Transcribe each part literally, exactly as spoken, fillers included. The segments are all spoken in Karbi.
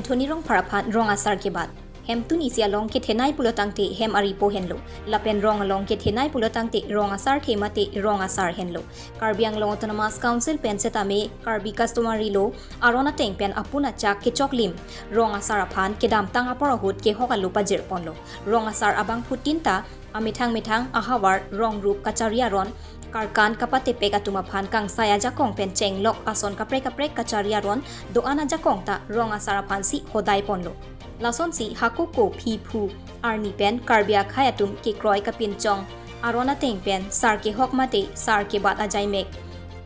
Anthony Rongphar aphan rong asar kebat. Hemtun isi along kethenei pulotangte hem aripo henlo. Lapen rong along kethenei pulotangte rong asarthe mate rong asar henlo. Karbi Anglong Autonomous Council pen setame Karbi Customary Law aron ateng pen apun achak kechoklim rong asar aphan kedamtang apor ahut kehok alo pajirponlo. Rong asar abangphutin ta amethang methang ahavar rong rup kachari aron, karkan kapatepek atum aphan kangsai ajakong pen chenglok ason kaprek kaprek kachari aron do-an ajakong ta rong asar aphansi hodaiponlo. Lasonsi hako ko phi phu arni pen Karbi akhei atum kekroi kapinchong aron ateng pen sar kehok mate sar kebat ajaimek.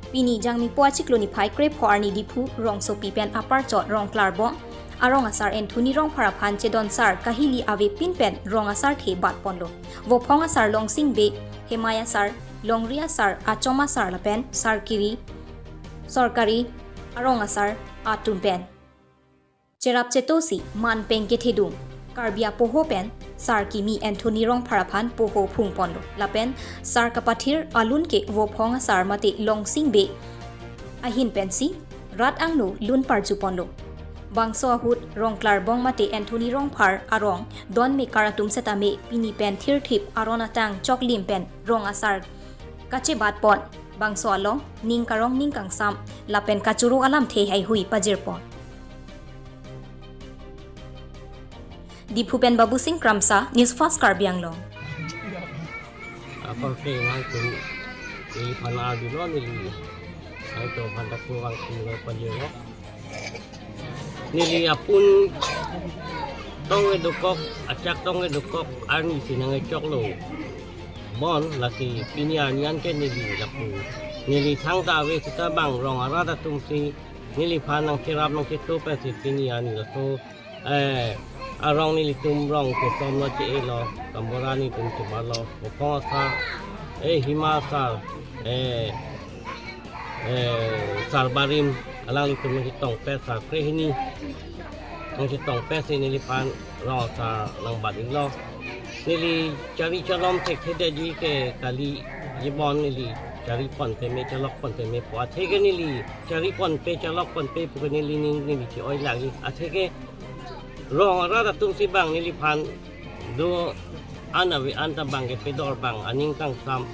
Pini Jangmipo achiklo niphai krepho arni Diphu rongsopi pen aparchot Rongklarbong arong asar Anthony Rongphar aphan chedon sar kahili avepin pen rong asarthe batponlo. Vophong asar Longsing Bey, Hemai asar, Longri asar, Achom asar lapen Sarkiri, Sorkari arong asar atum pen cherap chetosi manpeng kethedung Karbi apoho pen sar kimi Anthony Rongphar aphan poho phungponlo. Lapen sar kapathir alun ke Vophong asar mate Longsing Bey ahin pensi rat angno lun parjuponlo. Bangso ahut Rongklarbong mate Anthony Rongphar arong don mekar atum setame pini pen thirthip aron atang choklim pen rong asar kachebatpon. Bangso along ning karong ning kangsam lapen kachoro alamthe haihui pajirpon. Diphu pen Babu Singh Kramsa, News Fast Karbi Anglong. Akorte nangtum neli phan arjulo, neli nangtum aphan ta kurang kurang pajirlo. Neli apun tong edukok, achak tong edukok, arnisi nangchoklo. Bon, lasi pini arni an ke neli lapu. Neli thangta ave seta bang rong arat atumsi neliphan nangcherap nangcheto pensi pini arni laso, eh, arong nelitum rong kosomlo che-elo, Kambora nelitum chebatlo, Vophong asar, eh, Hemai asar, eh, eh, sar barim, alanglitum nangchetongpet sar krehini, nangchetongpetsi neliphan rong asar nangbat-iklo. Neli chari chalom thekthedetji ke kali, jibon neli charipon peme chalokpon pemepo. Atheke neli chariponpe chalokponpe pu ke neli ning neli che-oi lagi. Atheke rong arat atumsi bang neliphan do-an ave-an ta bang kepedor bang aning kangsam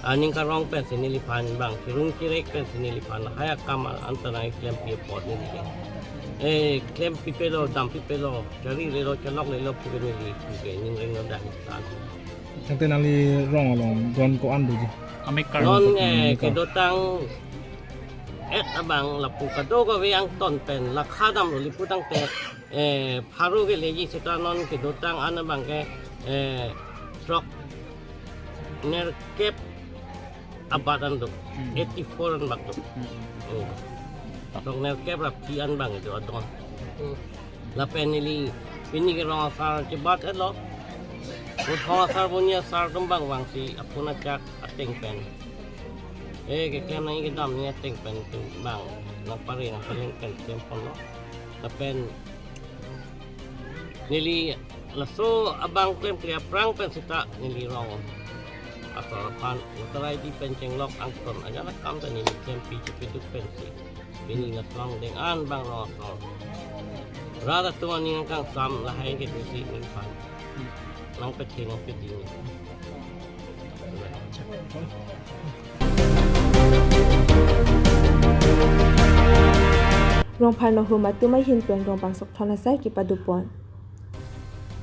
aning karong pensi neliphan bang chirung chirek pensi neliphan lahai akam anta nangklempi apot neli ke. Eh, klempipelo, dampipelo, charilelo, chaloklelo pu ke neli pu ke ning renglo dak tan. Tangte nangli rong along don ko-an doji? Amekar. Non, eh, amekar. Kedotang et abang lapu kadokave angton pen lakha damlo lipu tangte, eh, pharo keleji seta non kedotang an abang ke, eh, throk nerkep abat an do, Hmm. Eighty-four an bak do. Hmm. Oh. Throk nerkep ra phi an bang do adon. Hmm. Lapen neli pini ke rong asar chebat-etlo. Rong asar boni asar atum bang bangsi apun achak ateng pen. Eh, keklem nangji kedam nangji ateng pen atum bang nangpare nangpaleng pen klemponlo. Lapen neli laso abang klemkle aphrang pen seta neli rong asar aphan voter I D pen chenglok angton ajat akam ta neli klempi chepiduk pensi pini laso angdeng an bang rong asar. Rat atum aning kangsam lahai kedosi neliphan nangpethe nangpeding. Rongphar nohum atum ahin pen rong bangsok thon asai kepadopon.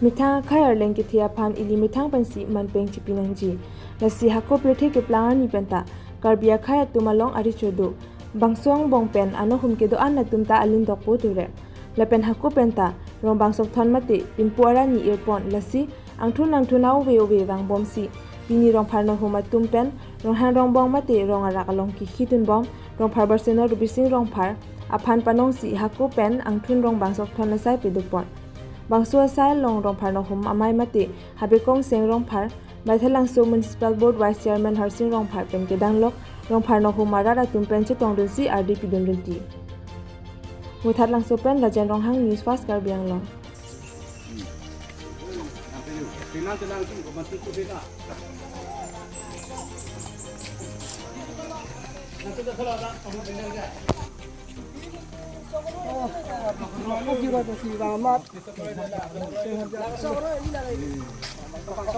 Methang akhei arleng kethe aphan ili methang pensi manpeng chipi nangji. Lasi hako pirthe keplang arni penta Karbi akhei atum along ari chodo. Bangso angbong pen anohum kedo-an atum ta alin dokpo ture. Lapen hako penta rong bangsok thon mate pinpo arani irpon, lasi angthun angthun a-ove ove vangbomsi pini Rongphar nohum atum pen Ronghang Rongbong mate rong arak along kikhi tunbom Rongphar Barsenor Rupsing Rongphar aphan panongsi hako pen angthun rong bangsok thon asai pedopon. Bangso asai along Rongphar nohum amei mate Habe Kongseng Rongphar, Baithalangso Municipal Board Vice Chairman Harsing Rongphar pen kedanglok Rongphar nohum arat atum pen chetongdunsi ardi pidun rinti. Muthat Langso pen Rajen Ronghang, News Fast Karbi Anglong.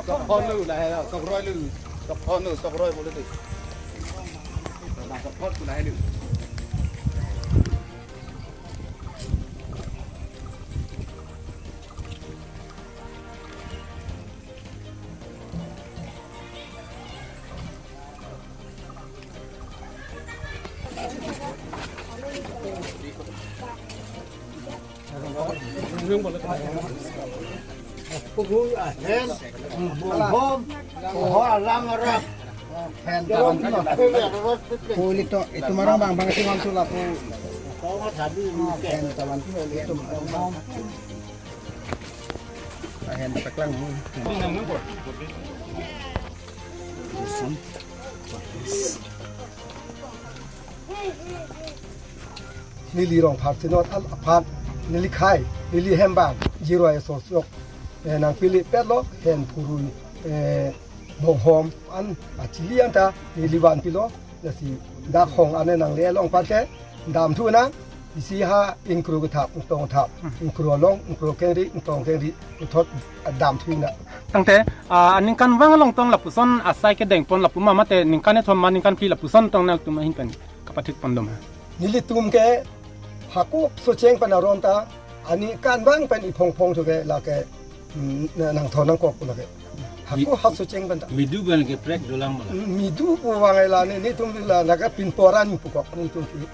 Sok phon lo, lahai lo, sok roi lo, sok phon lo, sok roi bole de. Sok phon lo, lahai lo. Puhui ahem, bonghom, pohor alam aram. Hen tavan tu. Puli to, itum arongbang bang si wantu lapu. Hen tavan tu, itum arongbang. Ahem paklang. Neli Rongphar Synod al aphan neli khei, neli hem bang, jiroi aso sok, eh, nangpilipetlo, hen phurui, eh, bonghom an achili anta neli vanpilo, lasi dak hong ane nangle along aphan ke damthu nang, isi ha ingkro kethap, ingtong thap, ingkro along, ingkro kengri, ingtong kengri, puthot damthu nang. Tangte, ah, aningkanvang along tong lapuson asai kedengpon lapu ma mate ningkan kethom ma ningkan phli lapuson tong nangtum ahin pen kapathik pondom ha. Nelitum ke hako socheng pen aron ta, aningkanvang pen iphongphong thu ke lake, mm, na-, nangthon nangkok pu lake. Hako Mi-, ha socheng pen ta. Midu pen ke prek dolang mala. Mm, midu pu vang ela ne, netum la, lake pinpo arni pu kok netum ki.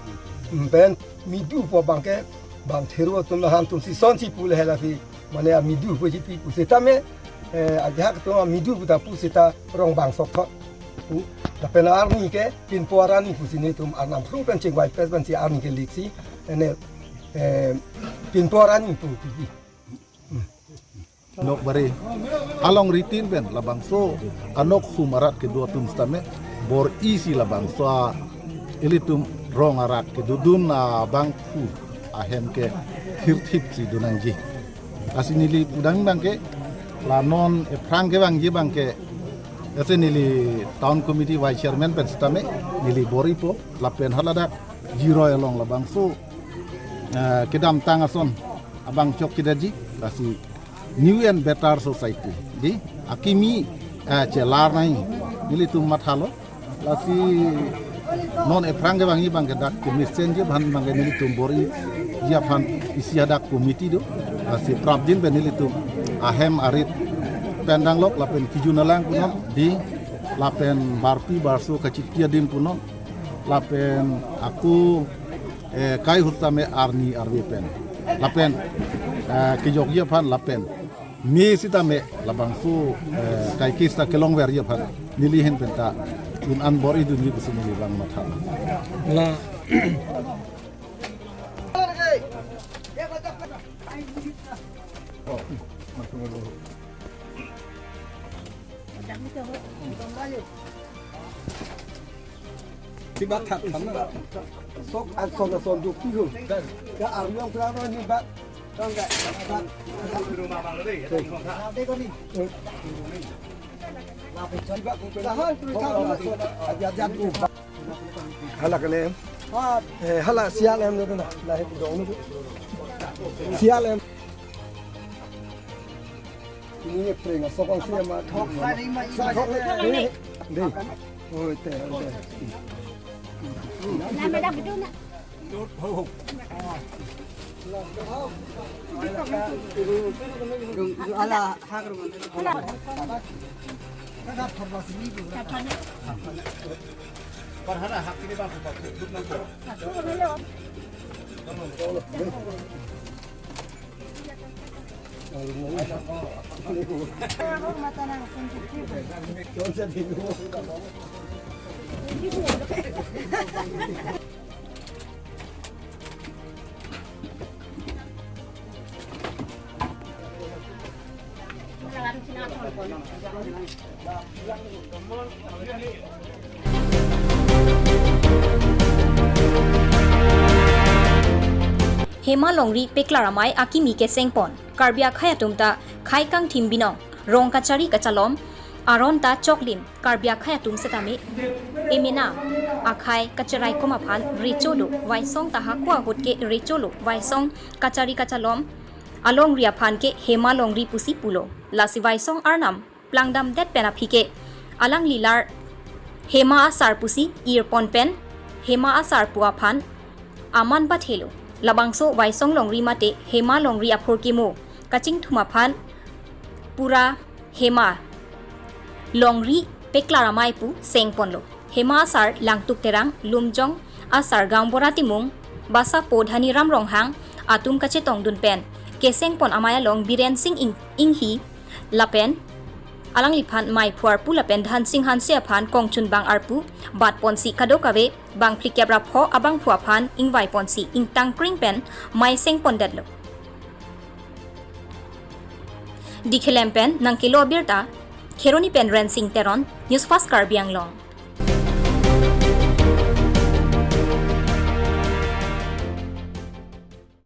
Mm, pen midu pu abang ke, bang thero atum la han atum si son si pu le hela si. Mane amidu pu ji pi pu seta me, eh, ajahak atum amidu pu ta pu seta rongbang sok thot. Pu, lapen arni ke, pinpo arni pusi netum arnam phrung pen chingvai pes pen si arni ke liksi, ene, eh, pinpo arni pu pipi. Nok bare. Along ritin pen labangso anok hum arat kedo atum sitame bor-i si labangso a ilitum rong arat kedodun abangphu ahem ke thirthip si donangji. Lasi neli pudam abang ke la non ephrang kevangji abang ke, ese neli town committee vice chairman pen sitame neli bor-ipo lapen haladak jiroi along labangso, eh, kedamtang ason abang chokchedaji, lasi new and better society. Di, akimi, eh, chelar nai, nelitum mathalo. Lasi non ephrang kevangji abang ke dak kemesenji aphan abang ke nelitum bor-iji aphan isi hadak committee do. Lasi prapjin pen nelitum ahem arit pen danglok lapen kejun alang punon di lapen barpi barso kachiti adim punon lapen ako, eh, kai ahut tame arni arve pen. Lapen, eh, kejokji aphan lapen me sitame labangso, eh, kai kista kelongverji aphan neli ahin pen ta un an bor-idunji pusi neli abang matha. La. Sibak thap thap na. Sok an son an son duk pi hu. Ka arlong pra ro ni bak. Tong ka. Sibak. Tahan tu thap na son. Aja aja tu. Hala kene. Eh, hala sial em na. Lahai dong. Sial em. Ini pring asok ang siya ma. Thok sa ri ma. Sa thok le. Dei. Oi te, oi te. Ala hak ro. Par hara hak ini bang. Hema Longri Peklar Amei akimi kesengpon. Karbi akhei atum ta khei kangthim binong, rong kachari kachalom, Aron ta choklim, Karbi akhei atum setame emena akhei kacherai kom aphan recho lo, Vaisong ta hako ahut ke recho lo, Vaisong kachari kachalom alongri aphan ke Hema longri pusi pulo. Lasi Vaisong arnam plangdam det pen aphi ke alangli lar Hema asar pusi irpon pen Hema asar pu aphan aman pathelo. Labangso Vaisong longri mate Hema longri aphurkimo kachingthum aphan pura Hema longri peklar amei pu sengponlo. Hema asar Langtuk Terang, Lumjong asar Gaonbura Timung, Basapo Dhaniram Ronghang atum kachetongdun pen kesengpon amei along Biren Sing Ing- Inghi lapen alangliphan meiphu arpu lapen Dhan Sing Hanse aphan kongchunbang arpu batponsi kadokave bang phlikep ra pho abangphu aphan ingvaiponsi ingtangkring pen mei sengpondetlo. Dikhelem pen nangkelo abirta Kheroni pen Rensing Teron, News Fast Karbi Anglong.